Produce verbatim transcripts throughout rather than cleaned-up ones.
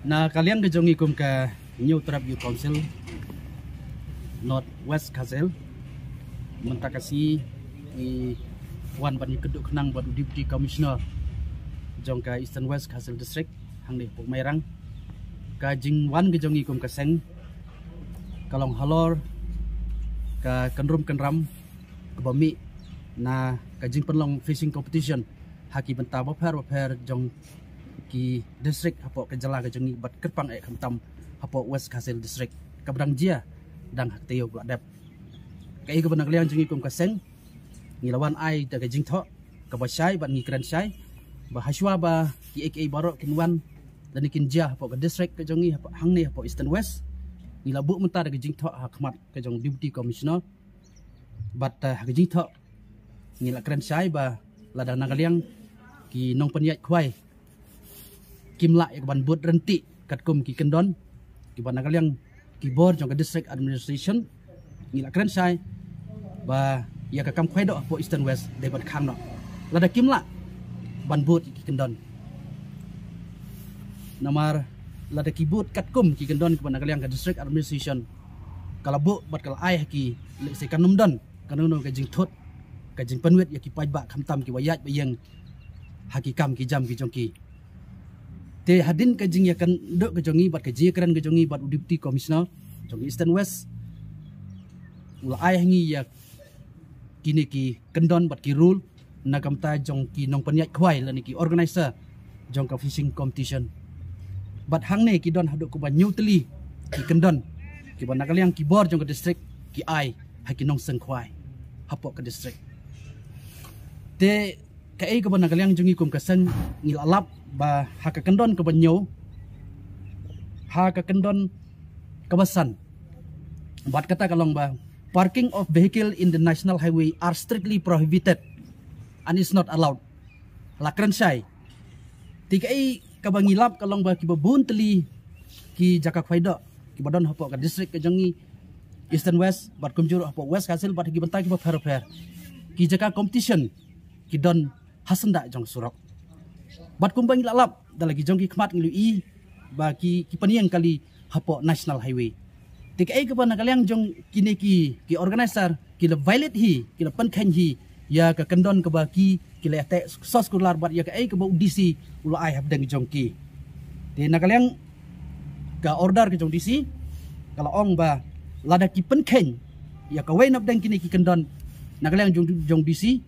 Na ka liang ka jong ngi kum ka Hynñiewtrep Youth Council North West Khasi Hills, mynta ka sngi ngi wan ban ïakynduh khnang bad u Deputy Commissioner jong ka Eastern West Khasi Hills District hangne hapoh Mairang. Ka jingwan ka jong ngi kum ka seng ka long halor ka kynrum kynram kaba mih na ka jingpynlong fishing competition ha ki bynta bapher bapher jong ki district hapoh ka jylla ka jong ngi bad kyrpang eh khamtam hapoh West Khasi Hills District kaba dang jia dang ha ka taïew ba la dep. Kaei kaba na ka liang jong ngi kum ka seng ngi la wan ai da ka jingthoh kaba shai bad ngi kren shai ba hashwa ba kiei kiei baroh kin wan lane kin jia hapoh ka district ka jong ngi hapoh hangne hapoh Eastern West, ngi la buh mynta da ka jingthoh ha khmat ka jong Deputy Commissioner. Bad, eh, ha ka jingthoh ngi la kren shai ba lada na ka liang ki nongpynïaid khwai kim lah ïa ka ban bud ryntih katkum ki kyndon kiba na ka liang ki bor jong ka District Administration, ngi la kren shai ba ïa ka kam khwai doh hapoh Eastern West dei ban khang noh lada kim lah ban bud ïa ki kyndon. Namar lada ki bud katkum ki kyndon kiba na ka liang ka District Administration ka la buh bad ka la ai ha ki, lehse kan ym don kano kano ka jingthut ka jingpynwit ïa ki paidbah khamtam kiba ïaid ba ïeng ha ki kam ki jam ki jong ki. Te hadien ka jingïakynduh ka jong ngi bad ka jingïakren ka jong ngi bad u Deputy Commissioner jong ka Eastern West, u la ai ha ngi ïa kine ki kyndon bad ki rule na ka bynta jong ki nongpynïaid khwai lane ki organizer jong ka fishing competition. Bad hangne ki don haduh kumba hynñiew tylli ki kyndon kiba na ka liang ki bor jong ka district ki ai ha ki nongseng khwai hapoh ka district. Te kaei kaba na ka liang jong ngi kum ka seng ngi la lap ba ha ka kyndon kaba hynñiew, ha ka kyndon kaba san, bad kata ka long ba parking of vehicle in the national highway are strictly prohibited and is not allowed. La kren shai. Te kaei kaba ngi lap ka long ba kiba bun tylli ki jaka khwai doh kiba don hapoh ka district ka jong ngi Eastern West bad kumjuh hapoh West Khasi Hills bad ha ki bynta kiba pher pher, ki jaka competition ki don ha syndah jong surok. Bad kumba ngi la lap da la ki jong ki khmat ngi la ïohi ba ki, ki pynïeng kali hapoh national highway. Te kaei kaba na ka liang jong kine ki, ki organizer ki la violate hi, ki la pynkheiñ hi ïa ka kyndon kaba ki, ki la ïateh soskular bad ïa kaei kaba u D C u la ai hapdeng jong ki. Te na ka liang ka order ka jong D C ka la ong ba lada ki pynkheiñ ïa kawei na hapdeng kine ki kyndon, na ka liang jong, jong D C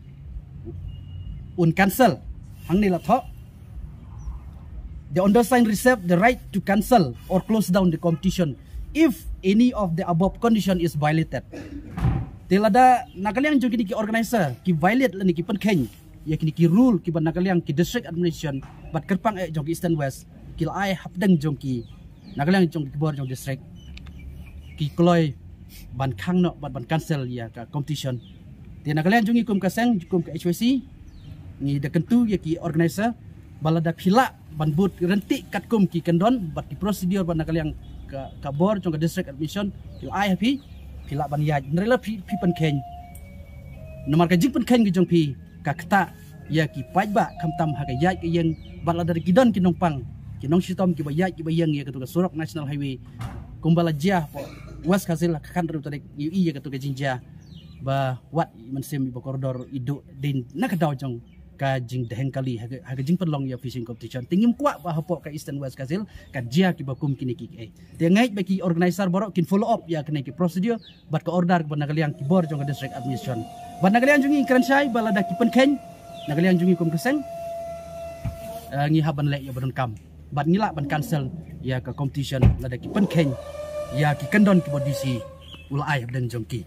un cancel. Hangne la thoh, the undersigned reserve the right to cancel or close down the competition if any of the above condition is violated. Te lada na ka liang jong kine ki organizer ki violate lane ki pynkheiñ ïa kine ki rule kiba na ka liang ki district administration bad kyrpang eh jong ki Eastern West ki la ai hapdeng jong ki, na ka liang jong ki bor jong district, ki kloi ban khang noh bad ban cancel ïa ka competition. Te na ka liang jong ngi kum ka seng, kum ka H Y C, ngi da kyntu ïa ki organizer ba lada phi lah ban bud ryntih katkum ki kyndon bad ki procedure ba na ka liang ka, ka bor jong ka district administration ki la ai ha phi, phi lah ban ïaid, hynrei la phi, phi pynkheiñ. Namar ka jingpynkheiñ ka jong phi ka ktah ïa ki paidbah khamtam ha ka ïaid ka ïeng bad lada ki don ki nongpang, ki nongshitom kiba ïaid kiba ïeng ïa katu ka surok national highway kumba la jia hapoh West Khasi Hills ha ka khathynriew tarik, ïohi ïa katu ka jingjia ba wat i mynsiem iba kordor i duh dien na ka daw jong ka jingdheng kali ha ka, ha ka jingpynlong ïa fishing competition. Te ngim kwah ba hapoh ka Eastern West Khasi Hills ka jia kiba kum kine kiei. Te ngeit ba ki organizer baroh kin follow up ïa kane ki procedure bad ka order ba na ka liang ki bor jong ka district administration. Bad na ka liang jong ngi kren shai ba lada ki pynkheiñ na ka liang jong ngi kum ka seng, eh, ngi hap ban leh ïa ba donkam bad ngi lah ban cancel ïa ka competition lada ki pynkheiñ ïa ki kyndon kiba D C u la ai hapdeng jong ki.